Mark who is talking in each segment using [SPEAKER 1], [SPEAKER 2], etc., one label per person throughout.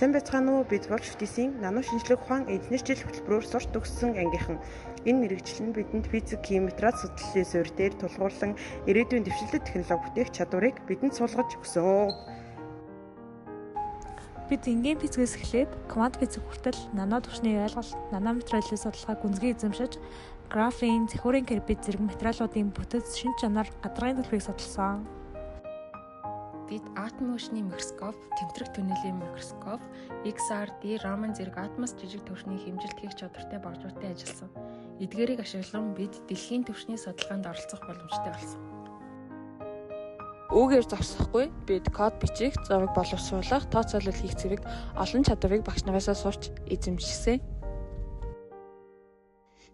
[SPEAKER 1] Сайн байцгаана уу? Бид болж FTC-ийн нано шинжлэх ухаан инженерчил хөтөлбөрөөр сурч төгссөн ангийнхан. Энэ мэргэжил нь бидэнд физик, хими, материал судлалын суурь дээр тулгуурлан ирээдүйн дэвшилтэт технологи бүтээх чадварыг бидэнд суулгаж өгсөн.
[SPEAKER 2] Бид энгийн физикээс эхлээд квант физик хүртэл нано түвшний ойлголт, нанометрын судалгаа гүнзгий эзэмшиж, графен, цахиурын карбид зэрэг материалуудын бүтэц, шинж чанар, гадаргын төлөвийг судалсан.
[SPEAKER 3] Бид атом хүчний микроскоп, тэмтрэх төнөөлийн микроскоп, XRD, Raman зэрэг атомос жижиг түвшний хэмжилт хийх чадвартай багжуудтай ажилласан. Эдгээрийг ашиглан бид дэлхийн түвшний судалгаанд оролцох боломжтой болсон.
[SPEAKER 4] Үүгээр зогсохгүй бид код бичих, зураг боловсруулах, тооцоолол хийх зэрэг олон чадварыг багш нараасаа сурч эзэмшсэн.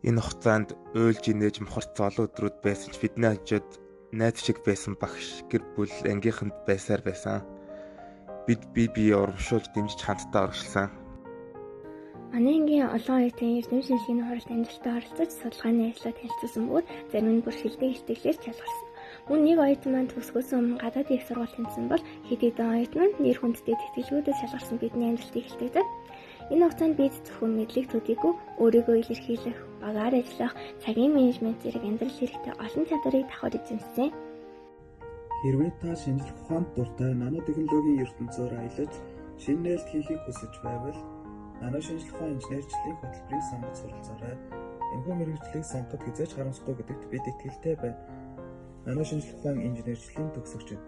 [SPEAKER 5] Энэ хугацаанд уйлж инээж мухарцсан олон өдрүүд байсан ч бидний хажууд найз шиг байсан багш, гэр бүл, ангийнханд байсаар байсан. Бид бие биеэ урамшуулж дэмжиж хамтдаа урагшилсан.
[SPEAKER 6] Манай ангийн олон оюутан эрдэм шинжилгээний хуралд амжилттай оролцож судалгааны ажлаа танилцуулсан бөгөөд зарим нь бүр шилдэг итгэлээр шалгарсан. Мөн нэг оюутан маань төгсгөөс өмнө гадаад их сургууль тэнцсэн бол хэд хэдэн оюутан нь нэр хүндтэй тэтгэлгүүдээр шалгарсан бидний амжилтыг илтгэдэг. Энэ хугацаанд бид зөвхөн мэдлэг төдийгүй өөрийгөө илэрхийлэх, багаар ажиллах, цагийн менежмент зэрэг амьдрал хэрэгтэй олон чадварыг давхар эзэмшсэн.
[SPEAKER 7] Хэрвээ та шинжлэх ухаанд дуртай нанотехнологийн ертөнцөөр аялаж шинэ нээлт хийхийг хүсэж байвал нано шинжлэх ухаан инженерчлэлийн хөтөлбөрийг сонгож суралцаарай. Энэхүү мэргэжлийг сонгоход хэзээ ч харамсахгүй гэдэгт бид итгэлтэй байна. Нано шинжлэх ухаан инженерчлэлийн төгсөгчид.